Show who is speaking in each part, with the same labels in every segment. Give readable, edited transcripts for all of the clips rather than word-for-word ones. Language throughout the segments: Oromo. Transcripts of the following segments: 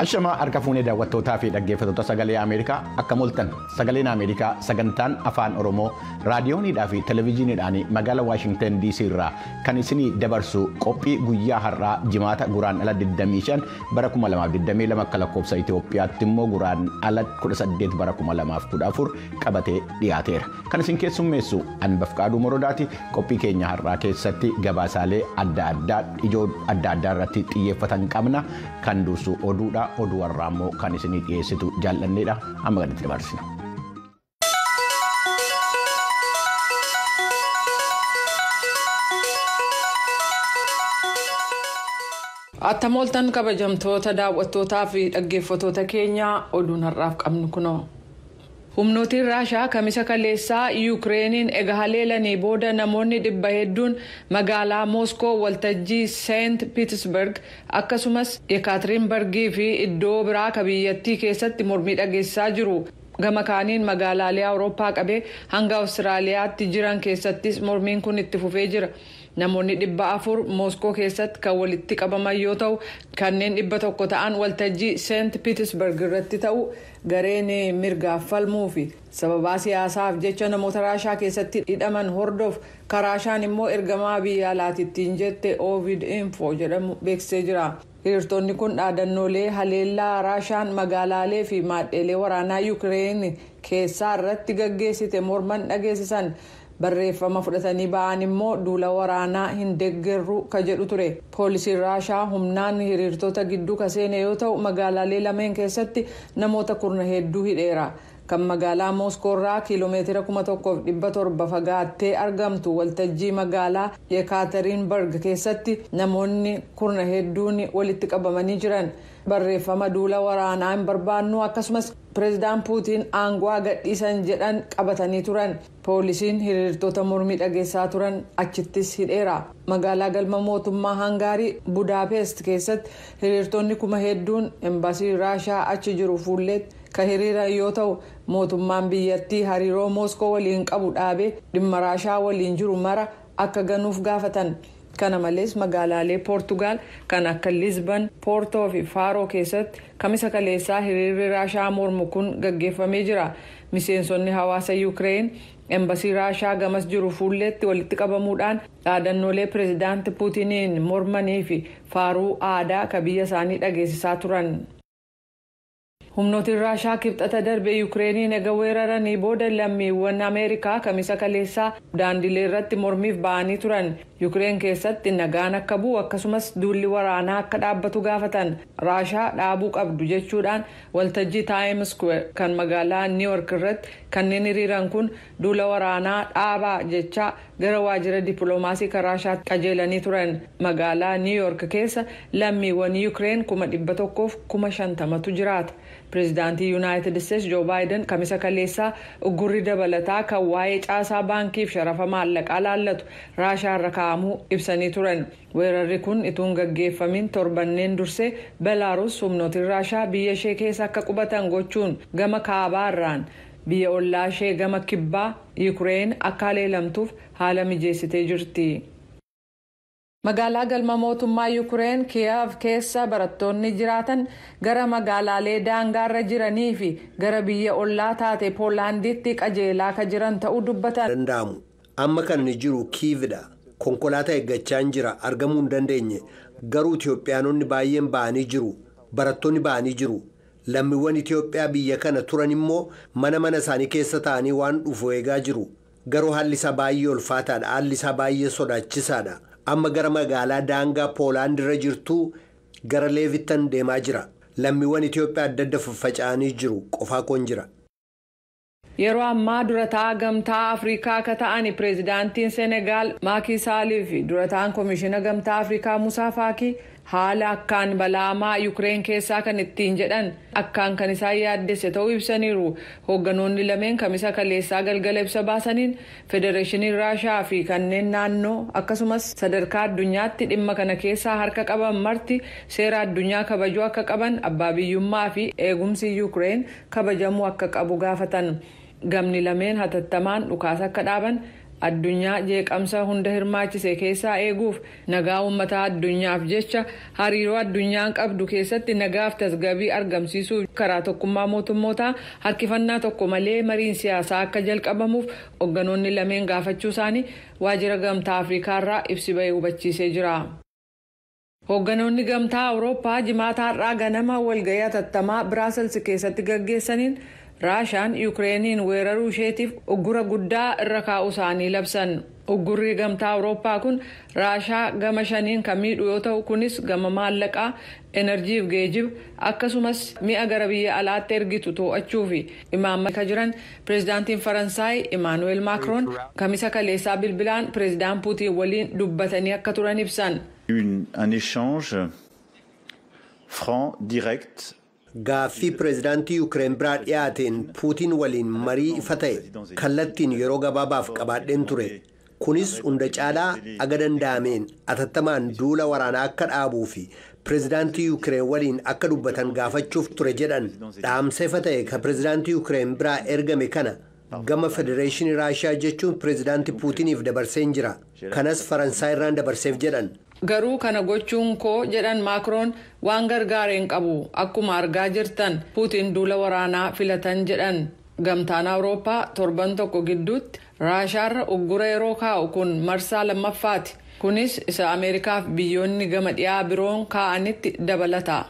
Speaker 1: Ashamaa harka fuunee daawwattootaa fi dhaggeeffattoota sagalee Ameerikaa akka moltan sagaleen Ameerikaa sagantaan afaan Oromoo raadiyoonidhaa fi televezyiiniidhaan magaalaa Waashingtan DC irraa kan isinii dabarsu qophii guyyaa har'aa jimaata guraandhala 25 bara 2022 akka lakkoofsa Itoophiyaatti immoo guraandhala 18 bara 2014 qabatee dhiyaateera. Kan isin keessummeessu Anbafqaaduu Morodaati. Qophii keenya har'aa keessatti gabaasaalee adda addaa ijoo adda addaa irratti xiyyeeffatan qabna. Kan dursu oduudha. Oduu warraa immoo kan isinii dhiyeessitu jaallanneedha. Amma gaditti dabarsina.
Speaker 2: Attam ooltan kabajamtoota daawwattootaa fi dhaggeeffattoota keenyaa oduun har'aaf qabnu kunoo. Humnootiin Raashaa kamisa kaleessaa Yukireeniin ega haleelanii booda namoonni dhibba hedduun magaalaa Mooskoo waltajjii Seent Piitersburg akkasumas Yekaaterinbargii fi iddoo biraa ka biyyattii keessatti mormii dhageessisaa jiru. Gama kaaniin magaalaalee Awurooppaa qabee hanga Awustiraaliyaatti jiran keessattis mormiin kun itti fufee jira. Namoonni 400 Mooskoo keessatti kan walitti qabaman yoo ta'u kanneen 100 ta'an waltajjii Seent Piitersburg irratti ta'u gareen mirgaaf falmuu fi sababaa siyaasaaf jecha namoota Raashaa keessatti hidhaman hordof Raashaan immoo ergamaa biyya alaatittiin jette Ovid Info jedhamu beeksisee jira. Hiriirtonni kun dhaadannoolee haleellaa Raashaan magaalaalee fi maadheelee waraanaa Yukireen keessaa irratti gaggeessite morman dhageessisan. Barreeffama fudhatanii ba'an immoo duula waraanaa hin deeggarru ka jedhu ture. Poolisiin Raashaa humnaan hiriirtota gidduu ka seene yoo ta'u magaalaalee lameen keessatti namoota kurna hedduu hidheera. Kan magaalaa Mooskoo irraa kiiloomeetira 1700 fagaattee argamtu waltajjii magaalaa Yekaaterinbarg keessatti namoonni kurna hedduun walitti qabamanii jiran. Barreeffama duula waraanaa hin barbaannu akkasumas pireezidaan Puutiin aangoo gadhiisan jedhan qabatanii turan. Poolisiin hiriirtota mormii dhageessaa turan achittis hidheera. Magaalaa galma mootummaa Hangaarii Budaapest keessatti hiriirtonni kuma hedduun embaasii Raashaa achi jiru fuulleetti kan hiriiran yoo ta'u mootummaan biyyattii hariiroo Mooskoo waliin qabu dhaabee dhimma Raashaa waliin jiru mara akka ganuuf gaafatan. Kana malees magaalaalee Poortugaal kan akka Lisbon, Poortoo fi Faaroo keessatti kamisa kaleessaa hiriirri Raashaa mormu kun gaggeeffamee jira. Miseensonni hawaasa Yukireen embasii Raashaa gamas jiru fuulleetti walitti qabamuudhaan dhaadannoolee pireezidaanti Puutiniin mormanii fi faaruu aadaa ka biyya isaanii dhageessisaa turan. Humnootiin Raashaa kibxata darbe Yukireeniin ega weeraranii booda lammiiwwan Ameerikaa kamisa kaleessaa daandilee irratti mormiif ba'anii turan. Yukireen keessatti nagaan akka bu'u akkasumas duulli waraanaa akka dhaabbatu gaafatan. Raashaa dhaabuu qabdu jechuudhaan waltajjii Times Square kan magaalaa New York irratti kanneen hiriiran kun duula waraanaa dhaabaa jechaa gara waajjira dippiloomaasii kan Raashaatti qajeelanii turan. Magaalaa New York keessa lammiiwwan Yukireen 150,000 jiraata. Pireezidaantii Yuunaayitid Isteetsi Joo Baayiden kamisa kaleessaa uggurri dabalataa kan waa'ee caasaa baankiif sharafa maallaqaa laallatu Raashaa irra kaa'amuu ibsanii turan. Weerarri kun ituun gaggeeffamin torbanneen dursee Belaaruus humnootiin Raashaa biyya ishee keessa akka qubatan gochuun gama kaabaarraan biyya ollaa ishee gama kibbaa Yukireen akka haleelamtuuf haala mijeessitee jirti. Magaalaa galma mootummaa Yukireen Kiyev keessa barattoonni jiraatan gara magaalaalee daangaarra jiranii fi gara biyya ollaa taate Poolaanditti qajeelaa ka jiran ta'uu dubbatan.
Speaker 3: Danda'amu. Amma kan inni jiru Kiividha. Konkolaataa eeggachaa jira argamuu hin dandeenye. Garuu Itoophiyaanonni baay'een ba'anii jiru. Barattoonni ba'anii jiru. Lammiiwwan Itoophiyaa biyya kana turan immoo mana mana isaanii keessa taa'anii waan dhufu eegaa jiru. Garuu haalli isaa baay'ee ulfaataadha. Haalli isaa baay'ee sodaachisaadha. Amma gara magaalaa daangaa Poolaand irra jirtu gara Leevittan deemaa jira. Lammiiwwan Itoophiyaa adda adda faffaca'anii jiru. Qofaa koon jira.
Speaker 2: Yeroo ammaa durataa gamtaa Afrikaa akka ta'an pireezidaantiin Senegaal Maakii Saalii fi durataan Komishiina Gamtaa Afrikaa Musaa Faakii haala akkaan balaamaa Yukireen keessaa kan ittiin jedhan akkaan kan isaan yaaddesse ta'uu ibsaniiru. Hoogganoonni lameen kamisa kaleessaa galgala ibsa baasaniin Federeeshinii Raashaa fi kanneen naannoo akkasumas sadarkaa addunyaatti dhimma kana keessaa harka qaban marti seera addunyaa kabajuu akka qaban abbaa biyyummaa fi eegumsi Yukireen kabajamuu akka qabu gaafatan. Gamni lameen hatattamaan dhukaasa akka dhaaban Addunyaa jeeqamsa hunda hirmaachise keessaa eeguuf nagaa uummataa addunyaaf jecha hariiroo addunyaan qabdu keessatti nagaaf tasgabbii argamsiisuuf karaa tokkummaa mootummootaa harkifannaa tokko malee mariin siyaasaa akka jalqabamuuf hoogganoonni lameen gaafachuu isaanii waajjira gamtaa Afriikaarraa ibsi bahee hubachiisee jira. Hoogganoonni gamtaa Awurooppaa jimaata har'aa ganama walga'ii hatattamaa Biraasels keessatti gaggeessaniin Raashaan Yukireeniin weeraruu isheetiif uggura guddaa irra kaa'uu isaanii labsan. Uggurri gamtaa Awurooppaa kun Raashaa gama shaniin kan miidhu yoo ta'u kunis gama maallaqaa, enerjiif geejiba akkasumas mi'a gara biyya alaatti ergitu to'achuu fi imaammata jiran pireezidaantiin Faransaay Imaanuweel Maakroon kamisa kaleessaa bilbilaan pireezidaan Puutiin waliin dubbatanii akka turan ibsan.
Speaker 4: Un échange franc, direct.
Speaker 3: Gaaffii pireezidaantii Yuukireen biraa dhiyaateen Puutiin waliin marii ifa ta'e kallattiin yeroo gabaabaaf qabaadheen ture. Kunis hunda caalaa aga danda'ameen atattamaan duula waraanaa akka dhaabuu fi pireezidaantii Yuukireen waliin akka dubbatan gaafachuuf ture jedhan dhaamsa ifa ta'e kan pireezidaantii Yuukireen biraa ergame kana gama Federeeshinii Raashiyaa jechuun pireezidaantii Puutiniif dabarseen jira. Kanas Faransaay irraan dabarseef jedhan.
Speaker 2: Garuu kana gochuun koo jedhan Maakroon waan gargaareen qabu akkuma argaa jirtan Puutiin duula waraanaa filatan jedhan. Gamtaan Awurooppaa torban tokko gidduutti Raashaarra uggura yeroo kaa'u kun marsaa lammaffaati. Kunis isa Ameerikaaf biyyoonni gama dhiyaa biroon kaa'anitti dabalata.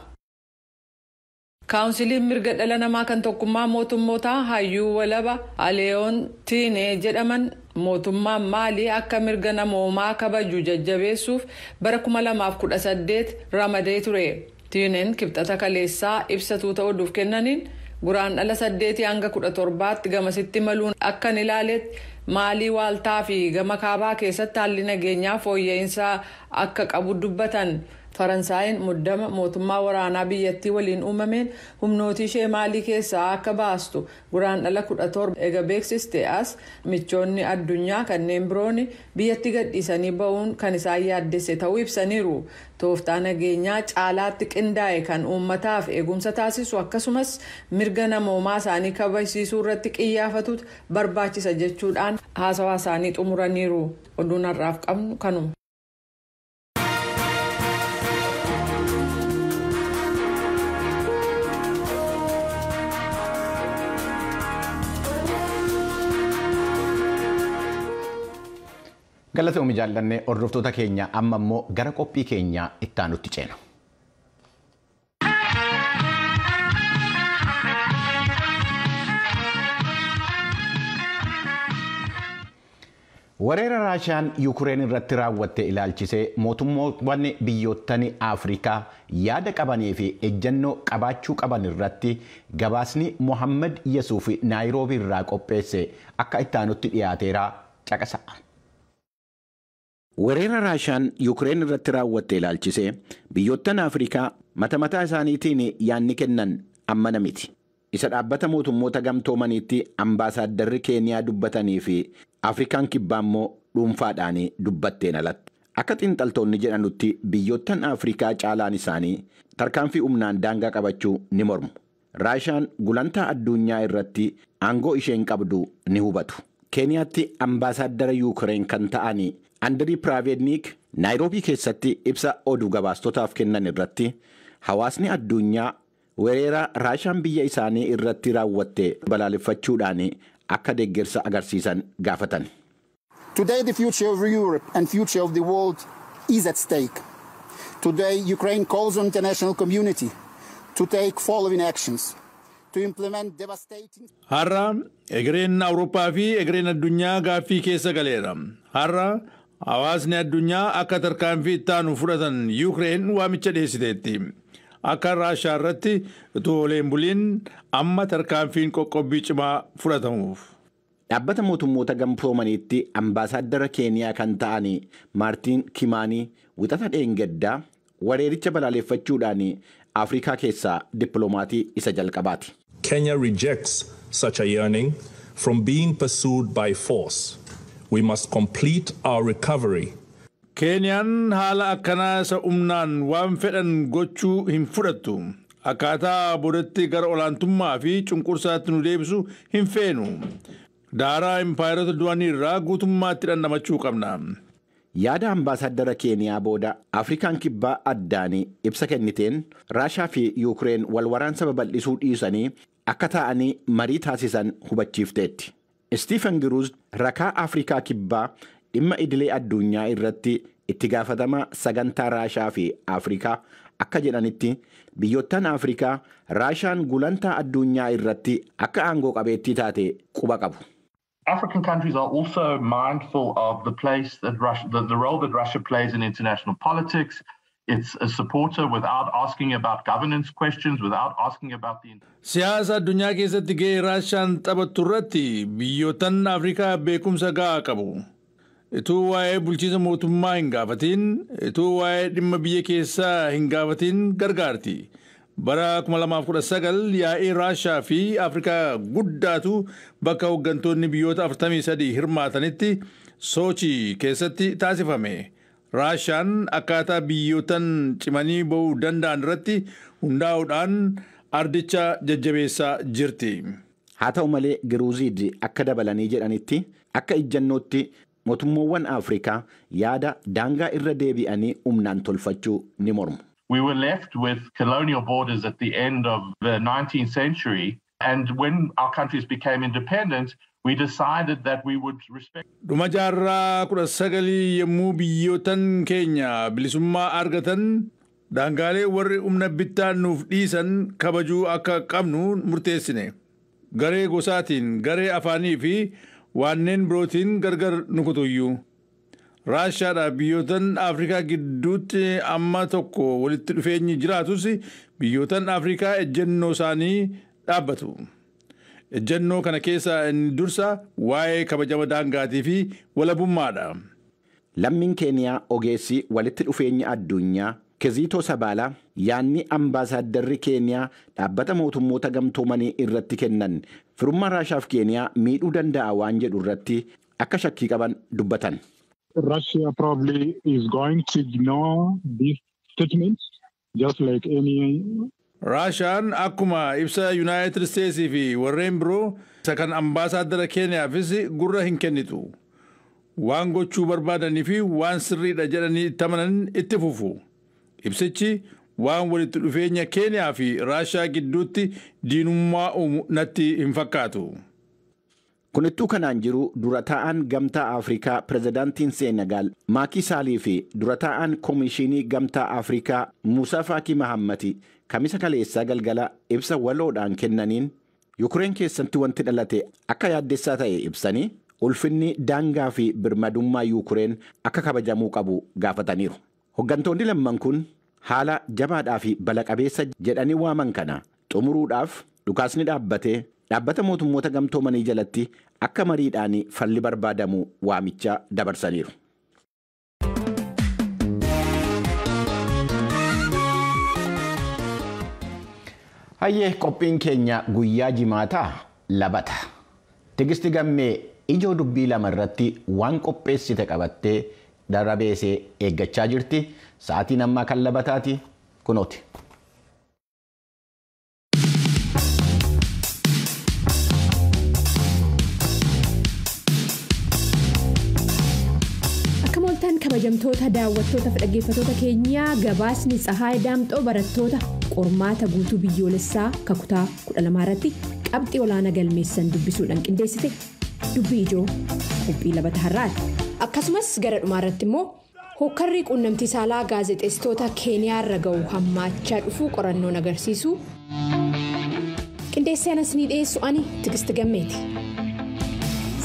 Speaker 2: Kaawunsiliin mirga dhala namaa kan tokkummaa mootummootaa hayyuu walaba Aleeyoon Tiinee jedhaman mootummaan Maalii akka mirga namoomaa kabaju jajjabeessuuf bara 2018 ramadee ture. Tiineen kibxata kaleessaa ibsa tuuta oduuf kennaniin guraan dhala 8 hanga 17tti gamasitti maluun akkan ilaaletti Maalii waaltaa fi gama kaabaa keessatti haalli nageenyaa fooyya'insaa akka qabu dubbatan. Faransaayiin muddama mootummaa waraanaa biyyattii waliin uumameen humnooti ishee Maalii keessaa akka baastu guraan dhala 17 eega beeksiste as michoonni addunyaa kanneen biroon biyyatti gadhiisanii ba'uun kan isaan yaaddesse ta'uu ibsaniiru. Tooftaa nageenyaa caalaatti qindaa'e kan uummataaf eegumsa taasisu akkasumas mirga namoomaa isaanii kabajsiisuu irratti qiyyaafatutu barbaachisa jechuudhaan haasawaa isaanii xumuraniiru. Oduun har'aaf qabnu kanuma.
Speaker 1: Galatoomii jaallannee hordoftoota keenya amma immoo gara qophii keenya itti aanutti ceena. Weerara Raashaan Yuukireen irratti raawwatte ilaalchisee mootummoowwan biyyoottan Afrikaa yaada qabanii fi ejjennoo qabaachuu qaban irratti gabaasni Mohaammed Yesuuf Naayiroobii irraa qopheesse akka itti aanutti dhiyaateera caqasa. Weerara Raashaan Yuukireen irratti raawwatte ilaalchisee biyyoottan Afrikaa mata mataa isaaniitiin yaadni kennan ammana miti. Isa dhaabbata mootummoota gamtoomaniitti ambaasaaddarri Keeniyaa dubbatanii fi Afrikaan kibbaa immoo dhuunfaadhaan dubbatteen alatti. Akka xiinxaltoonni jedhanutti biyyoottan Afrikaa caalaan isaanii tarkaanfii humnaan daangaa qabachuu ni mormu. Raashaan gulantaa addunyaa irratti aangoo isheen qabdu ni hubatu. Keeniyaatti ambaasaaddara Yuukireen kan ta'an Andirii Piraavedniik Naayiroobii keessatti ibsa oduu gabaastotaaf kennan irratti hawaasni addunyaa weerara Raashaan biyya isaanii irratti raawwatte balaaleffachuudhaan akka deeggarsa agarsiisan gaafatan.
Speaker 5: Today the future of Europe and future of the world is at stake. Today Ukraine calls on international community to take following actions. To implement devastating.
Speaker 6: Har'a egereen Awurooppaa fi egereen addunyaa gaaffii keessa galeera. Har'a hawaasni addunyaa akka tarkaanfii itti aanu fudhatan Yuukireen waamicha dhiyeessiteetti. Akka Raashaa irratti utuu oleen buliin amma tarkaanfiin qoqqobbii cimaa fudhatamuuf.
Speaker 1: Dhaabbata mootummoota gamtoomaniitti ambaasaaddara Keeniyaa kan ta'an Maartiin Kimaanii wixata dheengaddaa weeraricha balaaleffachuudhaan Afrikaa keessaa dippiloomaatii isa jalqabaati.
Speaker 7: Kenya rejects such a yearning from being pursued by force. We must complete our recovery.
Speaker 6: Keeniyaan haala akkanaa isa humnaan waan fedhan gochuu hin fudhattu. Akkaataa boodatti gara olaantummaa fi cunqursaatti nu deebisu hin feenu. Daaraa impaayerota duraanii irraa guutummaatti dhandhamachuu qabna.
Speaker 1: Yaada ambaasaaddara Keeniyaa booda Afrikaan kibbaa addaan ibsa kenniteen Raashaa fi Yuukireen wal waraansa babal'isuu dhiisanii akka taa'anii marii taasisan hubachiifteetti. Istiifen Giruuz rakaa Afrikaa kibbaa dhimma idilee addunyaa irratti itti gaafatama sagantaa Raashaa fi Afrikaa akka jedhanitti biyyoottan Afrikaa Raashaan gulantaa addunyaa irratti akka aangoo qabeettii taate quba qabu.
Speaker 8: African countries are also mindful of the place that Russia, the role that Russia plays in international politics. It's a supporter without asking about governance questions, without asking about the.
Speaker 6: Siyaasa addunyaa keessatti gahee Raashaan taphattu irratti biyyoottan Afrikaa beekumsa gahaa qabu. Ituu waa'ee bulchiinsa mootummaa hin gaafatiin, ituu waa'ee dhimma biyya keessaa hin gaafatiin gargaarti. Bara 2019 yaa'ii Raashaa fi Afrikaa guddaatu bakka hooggantoonni biyyoota 43 hirmaatanitti Sochii keessatti taasifame. Raashaan akkaataa biyyootan cimanii ba'uu danda'an irratti hundaa'uudhaan ardicha jajjabeessaa jirti.
Speaker 1: Haa ta'u malee Giruuziid akka dabalanii jedhanitti akka ijjannootti mootummoowwan Afrikaa yaada daangaa irra deebi'anii humnaan tolfachuu ni mormu.
Speaker 8: We were left with colonial borders at the end of the 19th century. And when our countries became independent, we decided that we would respect.
Speaker 6: Dhuma jaarraa 19 yommuu biyyootan keenya bilisummaa argatan daangaalee warri humna bittaa nuuf dhiisan kabajuu akka qabnu murteessine. Garee gosaatiin, garee afaanii fi wanneen birootiin gargar nu kutuyyuu. Raashaadhaa biyyootan Afrikaa gidduutti amma tokko walitti dhufeenyi jiraatus biyyootan Afrikaa ejjennoo isaanii dhaabbatu. Ejjennoo kana keessaa inni dursa waa'ee kabajama daangaatii fi walabummaadha.
Speaker 1: Lammiin Keeniyaa ogeessi walitti dhufeenya addunyaa Kizitoo Sabaalaa yaanni ambaasaaddarri Keeniyaa dhaabbata mootummoota gamtoomanii irratti kennan firummaa Raashaaf Keeniyaa miidhuu danda'a waan jedhu irratti akka shakkii qaban dubbatan.
Speaker 9: Russia probably is going to ignore this statement, just like any.
Speaker 6: Raashaan akkuma ibsa Yuunaayitid Isteetsii fi warreen biroo isa kan ambaasaaddara Keeniyaafis gurra hin kennitu. Waan gochuu barbaadanii fi waan sirriidha jedhanii itti amanan itti fufu. Ibsichi waan walitti dhufeenya Keeniyaa fi Raashaa gidduutti diinummaa uumu natti hin fakkaatu.
Speaker 1: Kunittuu kanaan jiru dura taa'aan Gamtaa Afrikaa pirezidaantiin Seenagaal Maakii Saalii fi dura taa'aan Koomishinii Gamtaa Afrikaa Muusaa Faakii Mahammati kamisa kaleessaa galgala ibsa waloodhaan kennaniin Yukureen keessatti wanti dhalate akka yaaddessaa ta'e ibsanii ulfinni daangaa fi birmadummaa Yukureen akka kabajamuu qabu gaafataniiru. Hooggantoonni lamman kun haala jabaadhaa fi bala-qabeessa jedhanii waaman kana xumuruudhaaf dhukaasni dhaabbatee dhaabbata mootummoota gamtoomanii jalatti akka mariidhaan falli barbaadamu waamicha dabarsaniiru. Hayyee qophiin keenya guyyaa jimaataa labata. Tigisti gammee ijoo dubbii lama irratti waan qopheessite qabattee darabeesee eeggachaa jirti. Sa'aatiin ammaa kan labataati kunooti.
Speaker 10: Kabajamtoota daawwattoota fi dhaggeeffattoota keenyaa gabaasni Tsahaay Daamxoo barattoota qormaata guutuu biyyoolessaa kutaa 12 irratti qabxii olaanaa galmeessan dubbisuudhaan qindeessite dubbii ijoo qophii labata har'aati. Akkasumas gara dhumaarratti immoo hokkarri quunnamtii saalaa gaazexeessitoota Keeniyaarra ga'u hammaachaa dhufuu qorannoon agarsiisu qindeessee anas ni dhiyeessu ani Tigist Gammeeti.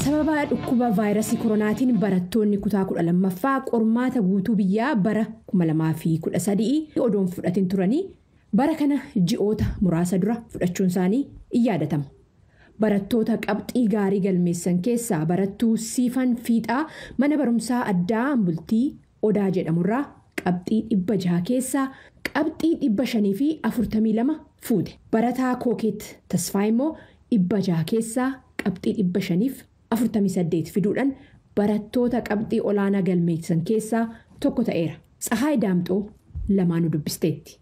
Speaker 10: Sababa dhukkuba vaayirasii koronaatiin barattoonni kutaa 12ffaa qormaata guutuu biyyaa bara 2013 odoon fudhatin turanii bara kana ji'oota muraasa dura fudhachuun isaanii in yaadatama. Barattoota qabxii gaarii galmeessan keessaa barattuu Siifan Fiixaa mana barumsaa addaa Bultii Odaa jedhamurraa qabxii 600 keessaa qabxii 542 fuute. Barataa Kookeet Tasfaa immoo 600 keessaa qabxii 548 fiduudhaan barattoota qabxii olaanaa galmeessan keessaa tokko ta'eera. Tsahaay Daamxoo lamaanuu dubbisteetti.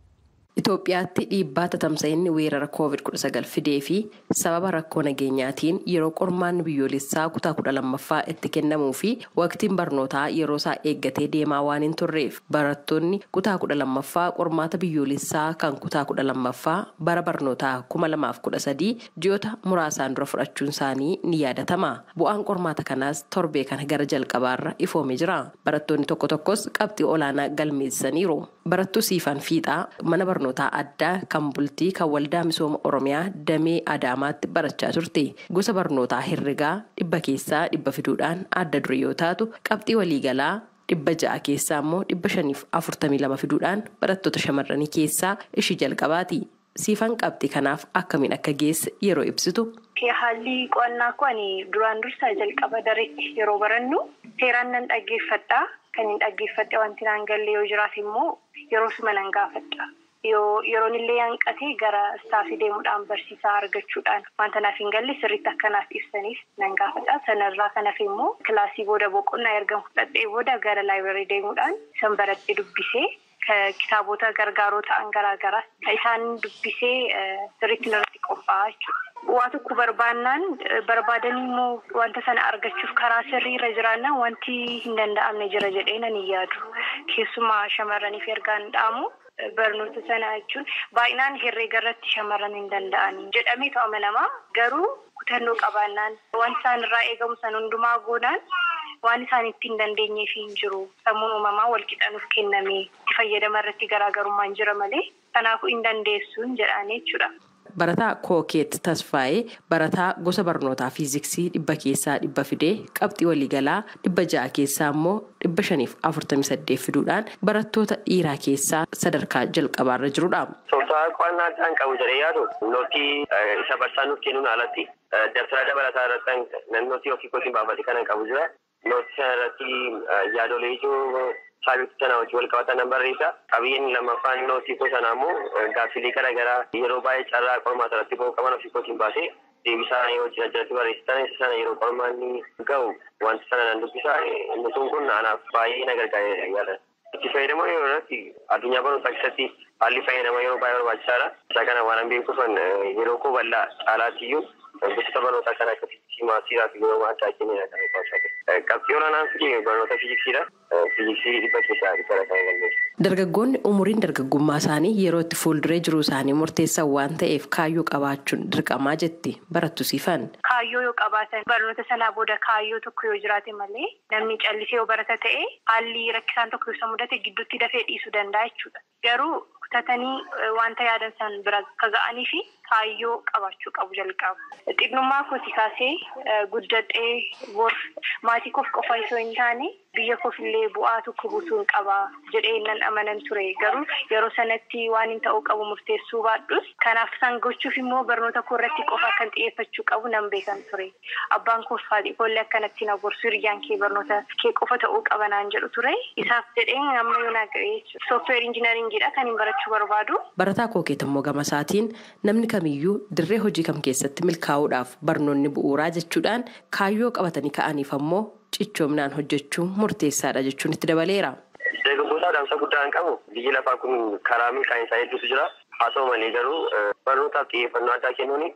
Speaker 11: Itoophiyaatti dhiibbaa tatamsa'inni weerara COVID-19 fidee fi sababa rakkoo nageenyaatiin yeroo qormaanni biyyoolessaa kutaa 12ffaa itti kennamuu fi waqtiin barnootaa yeroo isaa eeggatee deemaa waan hin turreef barattoonni kutaa 12ffaa qormaata biyyoolessaa kan kutaa 12ffaa bara barnootaa 2013 ji'oota muraasaan dura fudhachuun isaanii ni yaadatama. Bu'aan qormaata kanaas torbee kana gara jalqabaarra ifoomee jira. Barattoonni tokko tokkos qabxii olaanaa galmeessaniiru. Barattuu Siifan Fiixaa mana barnootaa addaa kan bultii kan waldaa misooma Oromiyaa damee Adaamaatti barachaa turte. Gosa barnootaa herregaa 100 keessaa 100 fiduudhaan adda dure yoo taatu qabxii waliigalaa 600 keessaa immoo 542 fiduudhaan barattoota shamarranii keessaa ishii jalqabaati. Siifan qabxii kanaaf akkamiin akka geesse yeroo ibsitu.
Speaker 12: Haalli qo'annaa koo ani duraan dursaa jalqaba dareetti yeroo barannu seeraan nan dhaggeeffadha. Kan hin dhaggeeffadhe wanti naan galle yoo jiraate immoo yeroo suma nan gaafadha. Yeroon illee hanqatee gara istaafii deemuudhaan barsiisaa argachuudhaan wanta naaf hin galle sirriitti akka naaf ibsaniif nan gaafadha. Sanarraa kan hafe immoo kilaasii booda boqonnaa erga fudhadhee booda gara laayibireerii deemuudhaan san baradhee dubbisee kitaabota gargaaroo ta'an garaagaraa isaan dubbisee sirriitti irratti qophaa'aa jechuudha. Waa tokko barbaadanii immoo wanta sana argachuuf karaa sirrii irra jiraannaan wanti hin danda'amne jira jedhee nan hin yaadu. Keessumaa shamarraniif ergaan dhaamu barnoota sana jechuun baay'inaan herreega irratti shamarran hin danda'anii jedhameetu amanama. Garuu kutannoo qabaannaan waan isaan irraa eegamu san hundumaa goonaan waan isaan ittiin hin dandeenyeef hin jiru. Sammuun uumamaa wal qixanuuf kenname itti fayyadama irratti garaagarummaan jira malee kanaafuu hin dandeessuun jedhaan jechuudha.
Speaker 11: Barataa Kookeet Tasfaayee barataa gosa barnootaa fiiziksii 100 keessaa 100 fidee qabxii waliigalaa 600 keessaa immoo 548 fiduudhaan barattoota dhiiraa keessaa sadarkaa jalqabaarra jirudha.
Speaker 13: Tooftaa qo'annaa addaan qabu jedhee yaadu nootii isa barsiisaan nuuf kennuun alatti dabtara dabalataa irratti nootii ofii kootiin baafate kanan qabu jira. Nootii sana irratti yaadolee ijoo saayinsi sana wajjin wal qabatan nan barreessa. Qabiyyeen lammaffaan nootii koo sanaa immoo gaaffilee garaagaraa yeroo baay'ee carraa qormaata irratti ba'uu qaban ofii kootiin baasee deebisaa hojii jalatti barreessitan isa sana yeroo qormaanni ga'u wanta sana nan dubbisa. Inni kun anaaf baay'ee na gargaara yaada. Itti fayyadama yeroo irratti addunyaa barnootaa keessatti haalli fayyadama yeroo baay'ee barbaachisaadha. Isa kana waan an beekuuf yeroo koo bal'aa caalaatti gosoota barnootaa kan akka fiiziksii, maasiiraa fi yeroo addaa kennedha kan qo'achaa jiru. Qabxii olaanaan fide barnoota fiiziksiidha. Fiiziksii 100 keessaa 100 kan galmeesse.
Speaker 11: Dargaggoonni umuriin dargaggummaa isaanii yeroo itti fuulduree jiruu isaanii murteessan waan ta'eef kaayyoo qabaachuun dirqamaa jetti barattu Siifan.
Speaker 12: Kaayyoo yoo qabaatan barnoota sanaa booda kaayyoo tokko yoo jiraate malee namni callisee yoo barata ta'e haalli rakkisaan tokko yoo isa mudate gidduutti dafee dhiisuu danda'a jechuudha. Garuu kutatanii wanta yaadan san bira akka ga'anii fi kaayyoo qabaachuu qabu jalqaba. Xinnummaa kooti kaasee guddadhee bor maatii koof qofa osoo hin taane biyya koof illee bu'aa tokko buusuun qaba jedhee nan amanan ture. Garuu yeroo sanatti waan hin ta'uu qabu murteessuu baadhus kanaaf san gochuuf immoo barnoota koo irratti qofa kan xiyyeeffachuu qabu nan beekan ture. Abbaan koof haadhi koollee akkanatti na gorsu hiriyyaan kee barnoota kee qofa ta'uu qaba naan jedhu ture. Isaaf jedhee amma yoo naa ga'e jechuudha. Sooftiweer injiinaringiidha kan hin barachuu barbaadu.
Speaker 11: Barataa Kookeet immoo gama isaatiin namni kamiyyuu dirree hojii kam keessatti milkaa'uudhaaf barnoonni bu'uuraa jechuudhaan kaayyoo qabatanii ka'aniif ammoo cichoominaan hojjechuun murteessaadha jechuun itti dabaleera.
Speaker 13: Dargaggoota dhaamsa guddaa hin qabu. Biyyi lafaa kun karaa milkaa'insaa hedduutu jira. Haa ta'u malee garuu barnootaaf xiyyeeffannoo addaa kennuun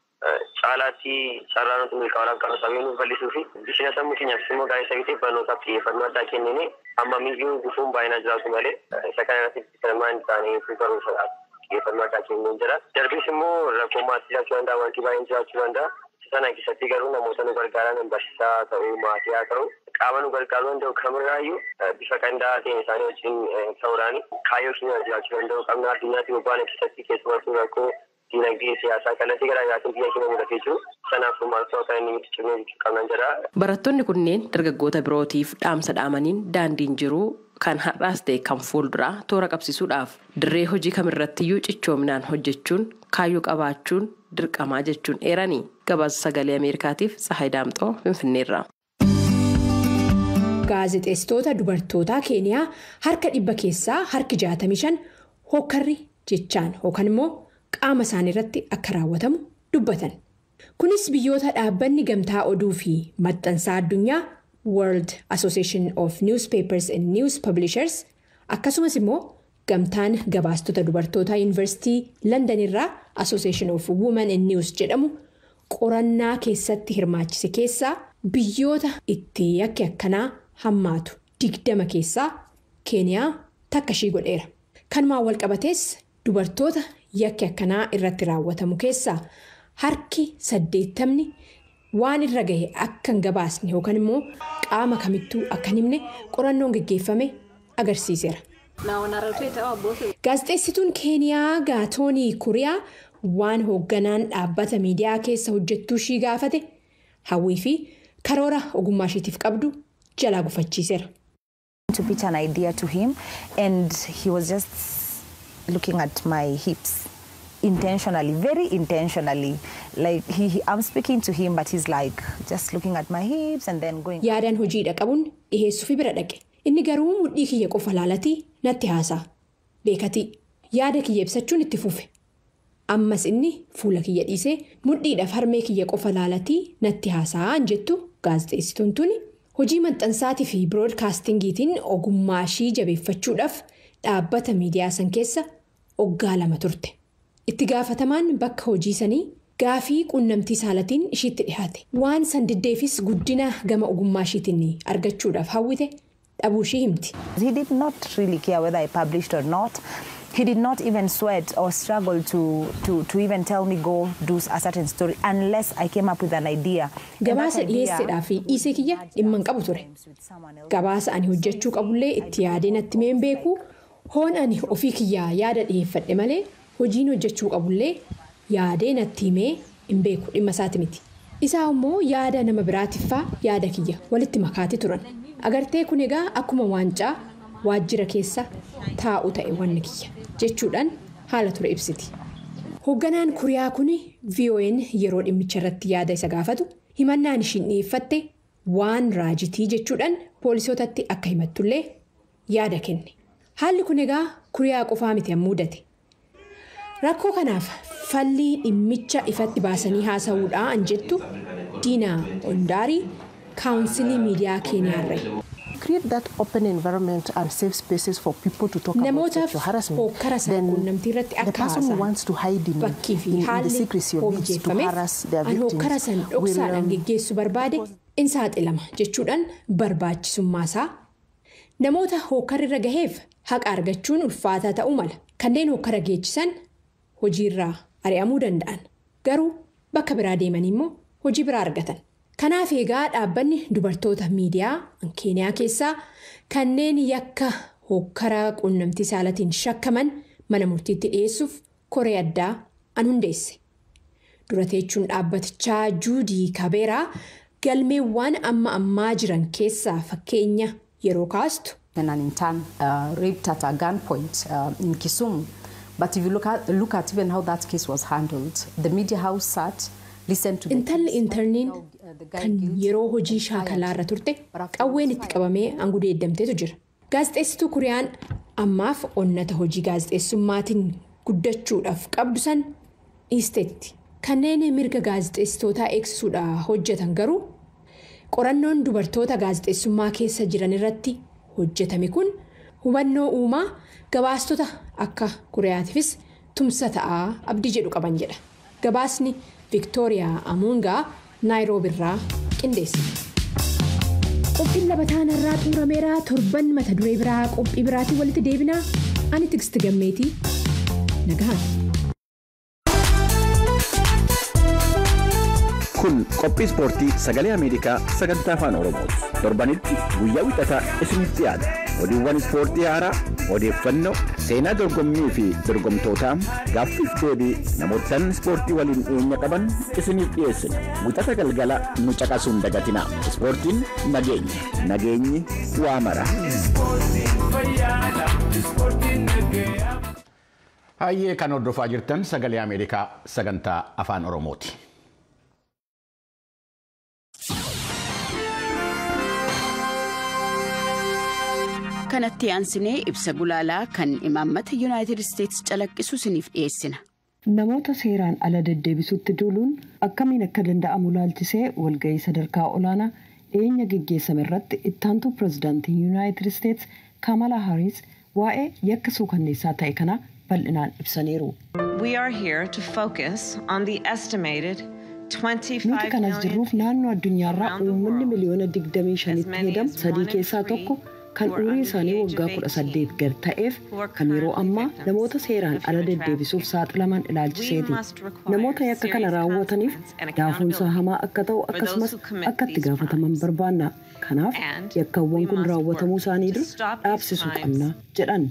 Speaker 13: caalaatti carraa nuti milkaa'uudhaaf qabnu sammuu nuuf bal'isuu fi bishina sammuu keenyaafis immoo gaarii isa ta'e barnootaaf xiyyeeffannoo addaa kennuun amma miyyuu gufuun baay'inaan jiraatu malee isa kana irratti sirnaan isaanii barumsaadhaaf xiyyeeffannoo addaa kennuun jira. Darbiis immoo rakkoo maatii jiraachuu danda'a, wanti baay'een jiraachuu danda'a. Sana keessatti garuu namoota nu gargaaran barsiisaa ta'uu, maatii haa ta'u, qaama nu gargaaruu danda'u kamirraayyuu bifa qindaa'aa ta'een isaanii wajjin ta'uudhaan kaayyoo keenya jiraachuu danda'u qabna. Addunyaatti bobba'an keessatti keessumattuu rakkoo dinagdee siyaasaa kallattii garaagaraatiin biyya keenya mudatee jiru. Sanaaf maaltu akka inni nuti cimnee jechuu qabnan jedha.
Speaker 11: Barattoonni kunneen dargaggoota birootiif dhaamsa dhaamaniin daandiin jiru kan har'aas ta'e kan fuulduraa toora qabsiisuudhaaf dirree hojii kamirrattiyyuu cichoominaan hojjechuun kaayyoo qabaachuun dirqamaa jechuun eeranii. Gabaasa sagalee Ameerikaatiif Tsahaay Daamxoo Finfinneerra.
Speaker 10: Gaazexeessitoota dubartootaa Keeniyaa harka 100 keessaa harki 65 hokkarri jechaan yookaan immoo qaama isaanii irratti akka raawwatamu dubbatan. Kunis biyyoota dhaabbanni gamtaa oduu fi maxxansaa addunyaa World Association of Newspapers and News Publishers akkasumas immoo Gamtaan gabaastota dubartootaa Yuunivarsiitii London irraa Association of Women in News jedhamu qorannaa keessatti hirmaachise keessaa biyyoota itti yakki akkanaa hammaatu 20 keessaa Keeniyaa takka ishii godheera. Kanumaan walqabatees dubartoota yakki akkanaa irratti raawwatamu keessaa harki 80 waan irra gahe akka hin gabaasne yookaan immoo qaama kamittuu akka hin himne qorannoon geggeeffame agarsiiseera. Gaazexeessituun Keeniyaa Gaatoonii Kuriyaa waan hoogganaan dhaabbata miidiyaa keessa hojjettuu ishii gaafate hawwii fi karoora ogummaa isheetiif qabdu jalaa gufachiiseera.
Speaker 14: To pitch an idea to him, and he was just looking at my hips intentionally, very intentionally. Like I'm speaking to him, but he's like just looking at my hips and then going.
Speaker 10: Yaadaan hojiidha qabuun dhiheessuufi bira dhaqe. Inni garuu mudhii kiyya qofa laalatii natti haasa'a. Beekatii yaada kiyya ibsachuun itti fufe. Ammas inni fuula kiyya dhiisee mudhiidhaaf harmee kiyya qofa laalatii natti haasa'aan jettu gaazexeessituun tuni hojii maxxansaatii fi biroodkaastingiitiin ogummaa ishii jabeeffachuudhaaf dhaabbata miidiyaa san keessa waggaa 2 turte. Itti gaafatamaan bakka hojii sanii gaafii quunnamtii saalatiin ishiitti dhihaate. Waan san diddeefis guddina gama ogummaa ishiitiin argachuudhaaf hawwite dhabuu ishii himti.
Speaker 14: He did not really care whether I published or not. He did not even sweat or struggle to even tell me go do a certain story unless I came up with an idea.
Speaker 10: Gabaasa dhiyeessedhaa fi dhiisee kiyya dhimma hin qabu ture. Gabaasa ani hojjechuu qabullee itti yaadee natti mee beeku hoon ani ofii kiyyaa yaada dhiyeeffadhe malee hojiin hojjechuu qabullee yaadee natti himee hin beeku dhimma isaati miti. Isaa immoo yaada nama biraatiffaa yaada kiyya walitti makaati turan. Agartee kun egaa akkuma waancaa waajjira keessa taa'u ta'e wanni kiyya jechuudhaan haala ture ibsiti. Hoogganaan Kuriyaa kun VON yeroo dhimmicha irratti yaada isa gaafatu himannaan ishiin dhiyeeffatte waan raajitii jechuudhaan poolisootatti akka himattullee yaada kenne. Haalli kun egaa Kuriyaa qofaa miti mudate. Rakkoo kanaaf falli dhimmicha ifatti baasanii haasa'uudhaan jettu Diinaa Ondaarii kaawunsilii miidiyaa Keeniyaarra.
Speaker 15: Create that open environment and safe spaces for people to talk about sexual harassment.
Speaker 10: Hokkara quunnamtii irratti
Speaker 15: The person who wants to hide in,
Speaker 10: bakkii fi
Speaker 15: in the
Speaker 10: haalli
Speaker 15: secrecy of it to harass their
Speaker 10: an hokkara
Speaker 15: victims
Speaker 10: san
Speaker 15: will,
Speaker 10: dhoksaadhaan geggeessuu barbaade in saaxilama jechuudhaan barbaachisummaa isaa. Namoota hokkarri irra gaheef haqa argachuun ulfaataa ta'uu mala. Kanneen hokkara geechisan hojiirraa ari'amuu danda'an. Garuu bakka biraa deemanii immoo hojii biraa argatan. Kanaaf egaa dhaabbanni dubartoota miidiyaa Keeniyaa keessaa kanneen yakka hokkara quunnamtii saalatiin shakkaman mana murtiitti dhiyeessuuf koree addaa an hundeesse. Dura teechuun dhaabbatichaa Juudii Kabeeraa galmeewwan amma ammaa jiran keessaa fakkeenya yeroo kaastu.
Speaker 16: An intern raped at a gunpoint in Kisumu. But if you look at even how that case was handled, the media house sat, listened to the
Speaker 10: Intalli intarniin kan yeroo hojii shaakalaarra turte qawween itti qabamee hangudeeddamteetu jira. Gaazexeessituu Kuriyaan ammaaf onnata hojii gaazexeessummaatiin guddachuudhaaf qabdu san dhiisteetti. Kanneen mirga gaazexeessitootaa eegsisuudhaaf hojjetan garuu qorannoon dubartoota gaazexeessummaa keessa jiran irratti hojjetame kun hubannoo uumaa gabaastota akka Kuriyaatiifis tumsa ta'aa abdii jedhu qaban jedha. Gabaasni Viktooriyaa Amuungaa Naayiroobiirraa qindeessite. Qophiin labataan irraa xumurameera. Torban mata duree biraa qophii biraatiin walitti deebinaa. Ani Tigist Gammeetii. Nagahaan.
Speaker 1: Kun qophii ispoortii Sagalee Ameerikaa sagantaa Afaan Oromooti. Torbanitti guyyaa Wixataa isinitti dhiyaata. Oduuwwan ispoortii haaraa, odeeffannoo, seenaa dorgommii fi dorgomtootaa, gaaffiif deebii namootaan ispoortii waliin dhiyeenya qaban isiniif dhiyeessina. Wixata galgala nu caqasuun dagatinaa. Ispoortiin nageenya. Nageenyi waa mara. Hayyee kan hordofaa jirtan Sagalee Ameerikaa sagantaa Afaan Oromooti.
Speaker 17: Kanatti aansinee ibsa gulaalaa kan imaammata Yuunaayitid Isteetsi calaqqisu isiniif dhiyeessina.
Speaker 18: Namoota seeraan ala deddeebisuutti duuluun akkamiin akka danda'amu laalchisee walga'ii sadarkaa olaanaa dhiyeenya geggeessame irratti ittaantuu pirezidaantii Yuunaayitid Isteetsi Kaamala Haaris waa'ee yakka suukanneessaa ta'e kana bal'inaan ibsaniiru.
Speaker 19: We are here to focus on the estimated
Speaker 18: Nuti kanas jirruuf naannoo addunyaarraa uummanni miliyoona 25tti hedamu 3 keessaa 1 kan umurii isaanii waggaa 18 gad ta'eef kan yeroo ammaa namoota seeraan ala deddeebisuuf saaxilaman ilaalchiseeti. Namoota yakka kana raawwataniif daafuunsa hamaa akka ta'u akkasumas akka itti gaafataman barbaanna. Kanaaf yakkawwan kun raawwatamuu isaanii dura dhaabsisuu qabna jedhan.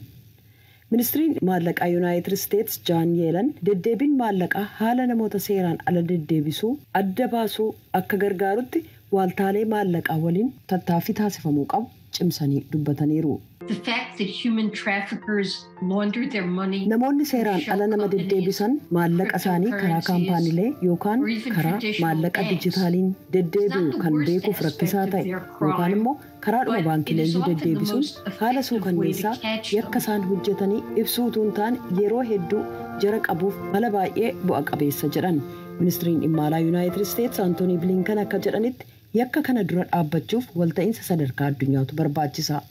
Speaker 18: Ministiriin maallaqaa Yuunaayitid Isteets Jaan Yeelan deddeebiin maallaqaa haala namoota seeraan ala deddeebisuu adda baasuu akka gargaarutti waaltaalee maallaqaa waliin tattaaffii taasifamuu qabu cimsanii dubbataniiru. Namoonni seeraan ala nama deddeebisan maallaqa isaanii karaa kaampaaniilee yookaan karaa maallaqa dijitaaliin deddeebi'u kan beekuuf rakkisaa ta'e yookaan immoo karaadhuma baankileeyyuu deddeebisuun haala suukanneessaa yakka isaan hojjetanii ibsuu utuu hin taane yeroo hedduu jara qabuuf mala baay'ee bu'a qabeessa jedhan. Ministiriin dhimma alaa Yuunaayitid Isteets Antoonii Bilinkan akka jedhanitti yakka kana dura dhaabbachuuf walta'iinsa sadarkaa addunyaatu barbaachisa.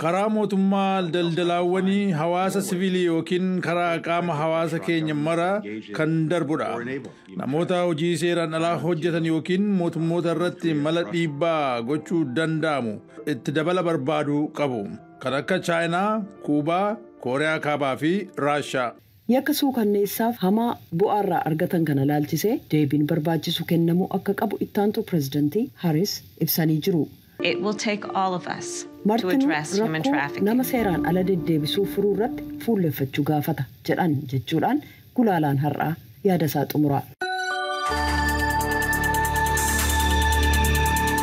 Speaker 6: Karaa mootummaa daldalaawwanii hawaasa siviilii yookiin karaa qaama hawaasa keenya mara kan darbudha. Namoota hojii seeraan alaa hojjetan yookiin mootummoota irratti mala dhiibbaa gochuu danda'amu itti dabala barbaadu qabu. Kan akka Chaayinaa, Kuubaa, Kooriyaa Kaabaa fi Raashaa.
Speaker 18: Yakka suukanneessaaf hamaa bu'aarraa argatan kana laalchisee deebiin barbaachisu kennamuu akka qabu ittaantu pireezidantii Haaris ibsanii jiru. Martinuu rakkoo nama seeraan ala deddeebisuu furuu irratti fuulleffachuu gaafata jedhan jechuudhaan gulaalaan har'aa yaada isaa xumura.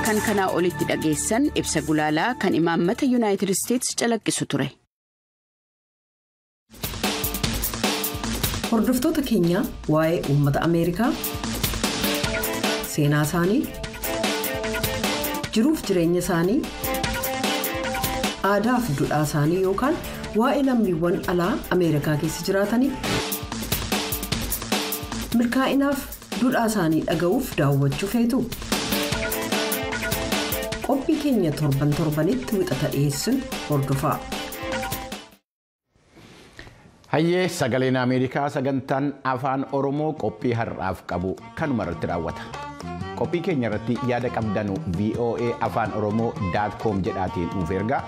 Speaker 17: Kan kanaa olitti dhageessan ibsa gulaalaa kan imaammata Yuunaayitid Isteets calaqqisu ture.
Speaker 18: Hordoftoota keenya waa'ee uummata Ameerikaa, seenaa isaanii, jiruuf jireenya isaanii, aadaa fi duudhaa isaanii yookaan waa'ee lammiiwwan alaa Ameerikaa keessa jiraatanii milkaa'inaaf duudhaa isaanii dhaga'uuf daawwachuu feetu. Qophii keenya torban torbanitti wixata dhiyeessuun hordofaa.
Speaker 1: Hayyee sagaleen Ameerikaa sagantaan afaan Oromoo qophii har'aaf qabu kanuma irratti raawwata. Qophii keenya irratti yaada qabdanu VOA afaan Oromoo.com jedhaatiin nuuf ergaa.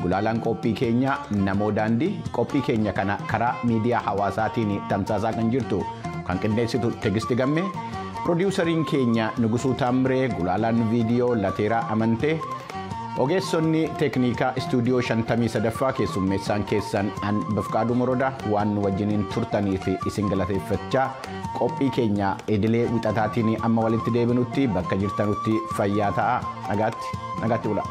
Speaker 1: Gulaalaan qophii keenya namoo daandii qophii keenya kana karaa miidiyaa hawaasaatiin tamsaasaa kan jirtu kan qindeessitu Tegisti Gammee, piroodiwusariin keenya Nugusuu Taamree, gulaalaan viidiyoo Lateeraa Amantee, ogeessonni teeknikaa istuudiyoo 53ffaa keessummeessaan keessan an Bafqaaduu Morodaa waan nu wajjiniin turtanii fi isin galateeffachaa qophii keenya idilee wixataatiin amma walitti deebinutti bakka jirtanutti fayyaa ta'a. Nagaatti bulaa.